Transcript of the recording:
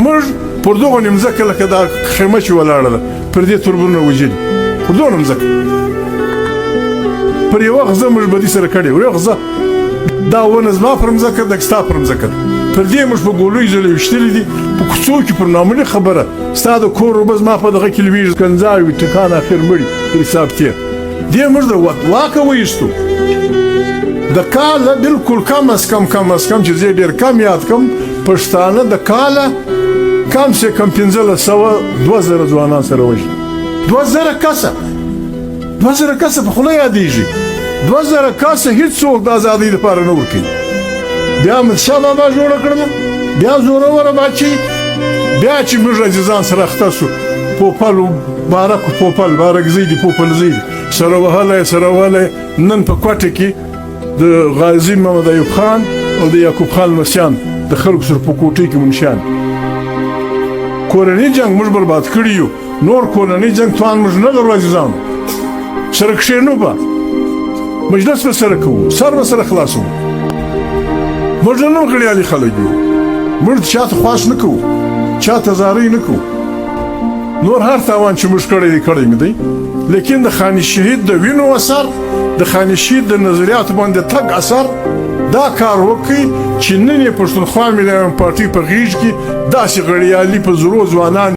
موږ پر دغه نیمځکه لکه دا خیمه چې ولاړه ده، پر دې تربورونه وژلي، پر دغه مځکه پر یوه غزه موږ بدي سره کړې، یوه غزه. دا ونه زما پر مځکه ده، ستا پر مځکه ده. پر دې موږ په ګولیو ځلې ویشتلي دي په کوڅو کې. پر معمولي خبره ستا د کور اوبه زما په دغه کې لوېږي، کنځاوي ټکان، اخر مړي تر حساب تېر دې موږ د واکه وایستو. د کاله بالکل کم از کم، کم از کم چې زه ډېر کم یاد کم، پښتانه د کاله کم سه کم 1500، 2000 ځوانان سره وژني. 2000 کسه، 2000 کسه په خوله یادېږي. 2000 کسه هیڅوک د ازادۍ لپاره نه ورکوي. بیا احمدشاه بابا جوړه کړله، بیا زوروره باچي، بیا چې موږ عزیزان سره اخته سو، پوپل بارک، پوپل بارکزی دي، پوپلزی دي، سره وهلی، سره وهلی. نن په کوټه کې د غازي محمد ایوب خان او د یعقوب خان لمسیان د خلکو سره په کوټې کې منشیان. کورنی جنگ موږ برباد کړي یو، نور کورنی جنگ توان موږ نه لرو. عزیزانو، سره کښېنو، به مجلس به سره کوو، سر به سره خلاصو. موږ نن غړیالي خلک یو، موږ چاته خواست نه کوو، چاته زارۍ نه کوو. نور هر تاوان چې موږ کړی دی، کړی مې دی، لیکن د خاني شهید د وینو اثر، د خاني شهید د نظریاتو باندې تګ اثر دا کار وکړي چې نن یې پښتونخوا ملي پارټي په غیږ کې داسې غړیالي په زرو ځوانان.